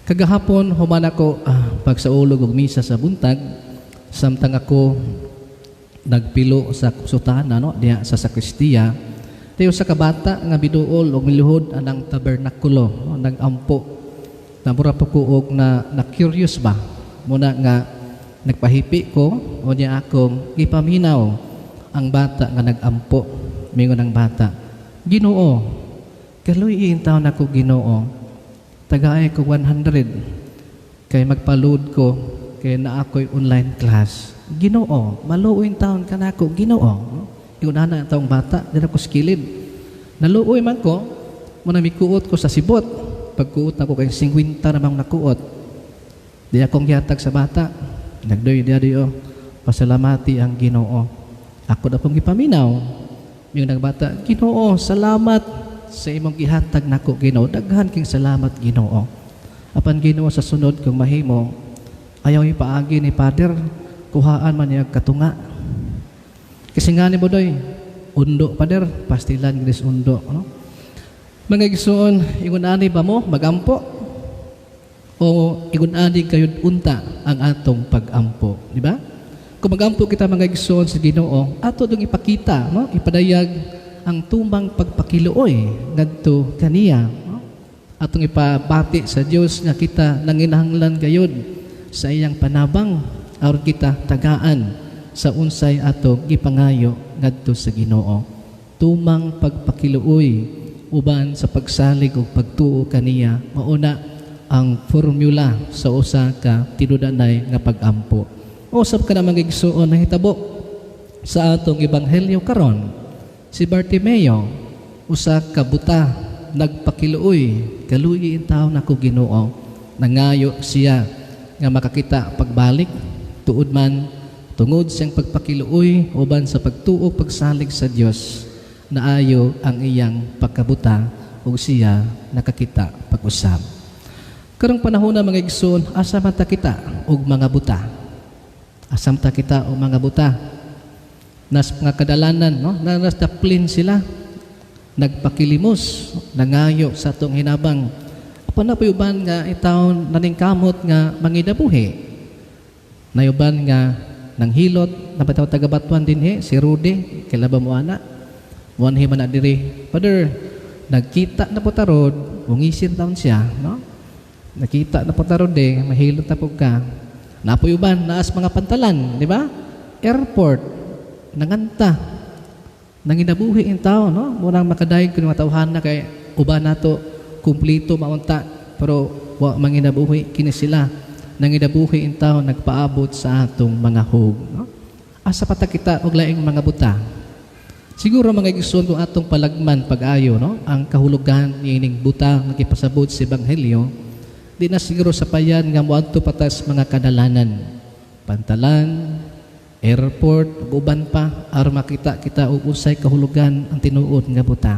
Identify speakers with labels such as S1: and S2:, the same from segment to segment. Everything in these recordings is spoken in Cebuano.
S1: Kagahapon, human ako pagsaulog og misa sa buntag, samtang ako nagpilo sa sutana, no, diha sa sakristiya, tayo sa kabata nga biduol og miluhod anang tabernakulo, no, nagampo. Namura po ko og na curious ba muna nga nagpahipi ko o niya akong gipaminaw ang bata nga nagampo. Mingon ang bata, "Ginoo, kaluy taon ako, Ginoo, tagaay ko 100 kay magpalud ko kay naa ako'y online class. Ginoo, maluoy taon kanako, Ginoo." Ingon ana ang taong bata, dira ko sa kilid. Naluoy man ko, muna mikuot ko sa sibot. Pagkuot nako kay 50 namang nakuot. Di akong gihatag sa bata. Nagdoy diya diyo. "Pasalamati ang Ginoo." Ako na pong gipaminaw. Yung nagbata, "Ginoo, salamat sa imong gihatag nako, Ginoo. Daghan king salamat, Ginoo. Apan Ginoo, sa sunod kung mahimo, ayaw ipaagi ni Father, kuhaan man niya katunga." Kasi nga ni Bodoy, undo, Father, pastilan ginis undo. No? Mga igsoon, ingon ani ba mo magampo? O ingon ani kayod unta ang atong pagampo, di ba? Kung magampo kita, mga igsoon, sa Ginoo, ato dong ipakita, no? Ipadayag ang tumang pagpakiluoy ngadto kaniya, no? Atong ipabati sa Dios nga kita nanginahanglan gayud sa iyang panabang aron kita tagaan sa unsay ato gipangayo ngadto sa Ginoo. Tumang pagpakiluoy uban sa pagsalig ug pagtuo kaniya, mauna ang formula sa usa ka tinud-anay nga pagampo. Usab ka na, mga igsuon, nahitabo sa atong ebanghelyo karon. Si Bartimeo, usa ka buta, nagpakiluoy, "Kaluyi in taon ako, Ginoo." Nangayo siya nga makakita pagbalik. Tuod man, tungod siyang pagpakiluoy uban sa pagtuo, pagsalig sa Dios, naayo ang iyang pagkabuta ug siya nakakita pag-usab. Karong panahon na, mga igsoon, asa man ta kita og mga buta? Asa man ta kita og mga buta? Nas mga kadalanan, no? Naras daplin sila. Nagpakilimos, nangayo sa atong hinabang. Apan na uban nga itawon naningkamot nga manginabuhi. Nayuban nga nanghilot, napataw taga-Batuan dinhi, si Rudy, kaila ba mo ana? Muanhi man na diri. "Father, nagkita na po tarod," ungisin taon siya, no? "Nakita na po tarod eh, mahilot na po ka." Napoy uban, naas mga pantalan, di ba? Airport, nanganta, nanginabuhi in tao, no? Munang makadayeg kun mga tawhan na kay uban nato kumplito maunta, pero wa manginabuhi kini sila. Nanginabuhi in tao, nagpaabot sa atong mga hug, no? Asa pa ta kita og laing mga buta? Siguro, mga igsoon, kung atong palagman pag-ayo, no? Ang kahulugan niining buta nga gipasabot sa ebanghelyo, di na siguro sapayan nga moadto patas mga kadalanan. Pantalan, airport, ug uban pa aron makita kita og unsay kahulugan ang tinuod nga buta.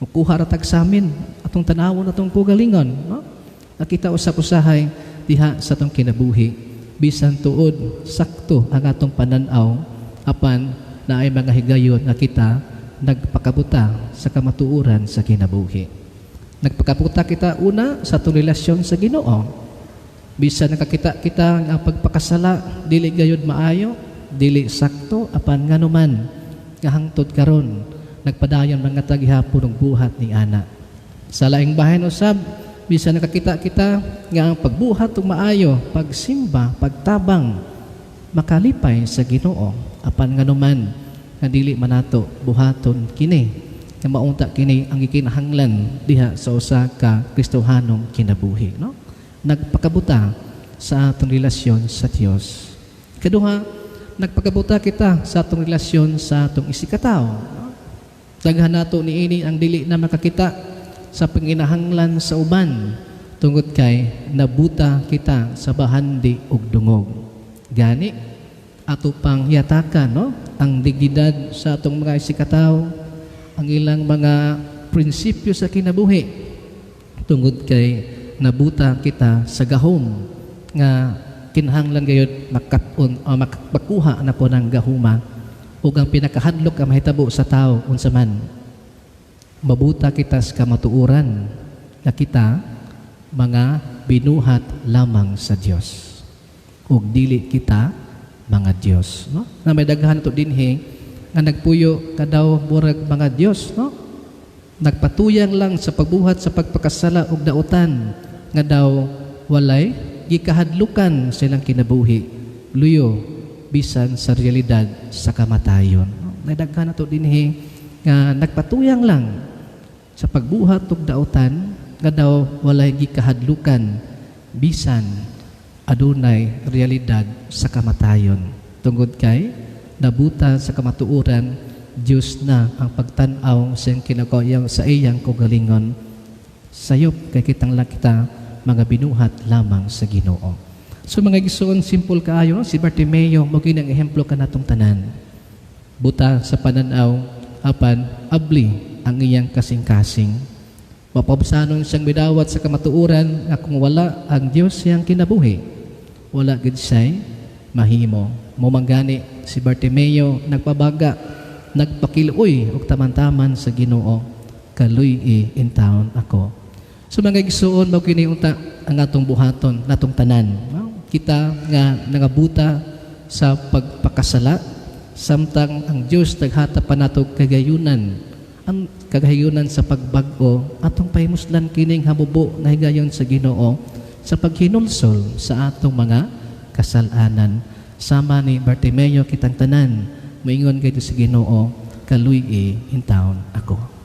S1: Mukuha ra tag samin atong tanawon atong kaugalingon, no? Nakita usab usahay diha sa atong kinabuhi. Bisan tuod sakto ang atong panan-aw, apan naay mga higayon nga kita nagpakabuta sa kamatuoran sa kinabuhi. Nagpakabuta kita una sa atong relasyon sa Ginoo. Bisan nakakita kita nga ang pagpakasala dili gayud maayo, dili sakto, apan nganuman nga hangtod karon nagpadayon mga tagihapon og buhat ni ana. Sa laing bahin usab, bisan nakakita kita nga ang pagbuhat og maayo, pagsimba, pagtabang, makalipay sa Ginoo, apan nganuman nga dili man nato buhaton kini, nga maunta kini ang gikinahanglan diha sa usa ka Kristohanong kinabuhi, no? Nagpakabuta sa atong relasyon sa Dios. Kaduha, nagpakabuta kita sa atong relasyon sa atong isigkatawo, no? Daghan nato niini ang dili na makakita sa panginahanglan sa uban tungod kay nabuta kita sa bahandi ug dungog. Gani ato pang yatakan, no, ang dignidad sa atong mga isigkatawo, ang ilang mga prinsipyo sa kinabuhi, tungod kay nabuta kita sa gahom nga kinahanglan gayud makat-on o makuha na po ng gahuma. Ug ang pinakahadlok nga mahitabo sa tao, unsa man? Mabuta kita sa kamatuoran nga kita mga binuhat lamang sa Dios ug dili kita mga Dios, no? Na may daghan to dinhi nga nagpuyo kadaw murag mga Dios, no? Nagpatuyang lang sa pagbuhat sa pagpakasala ug dautan nga daw walay gikahadlukan sa ilang kinabuhi, luyo bisan sa realidad sa kamatayon. May daghan nato dinhi nga nagpatuyang lang sa pagbuhat ug dautan nga daw walay gikahadlukan bisan adunay realidad sa kamatayon, tungod kay nabuta sa kamatuoran, Dios na ang pagtan-aw sa iyang kinagayang sa iyang kaugalingon. Sayop kay kitang lang kita mga binuhat lamang sa Ginoo. So mga igsoon, simple kaayo, no? Si Bartimeo mo kini ang ehemplo kanatong tanan. Buta sa pananaw apan abli ang iyang kasing-kasing. Mapabsanon siyang midawat sa kamatuoran nga kung wala ang Dios siyang kinabuhi, wala gid siya'y mahimo. Mao man gani si Bartimeo nagpabaga, nagpakiluoy og taman-taman sa Ginoo, kaluy-i intawon ako. So mga igsoon, mao kini unta ang atong buhaton natong tanan, no? Kita nga nangabuta sa pagpakasala samtang ang Dios naghatag pa nato kagayunan, ang kagayunan sa pagbag-o, atong pahimuslan kining hamubo nga higayon sa Ginoo sa paghinulsol sa atong mga kasalanan. Sama ni Bartimeo, kitang tanan moingon kay sa Ginoo, kaluy-i intawon ako.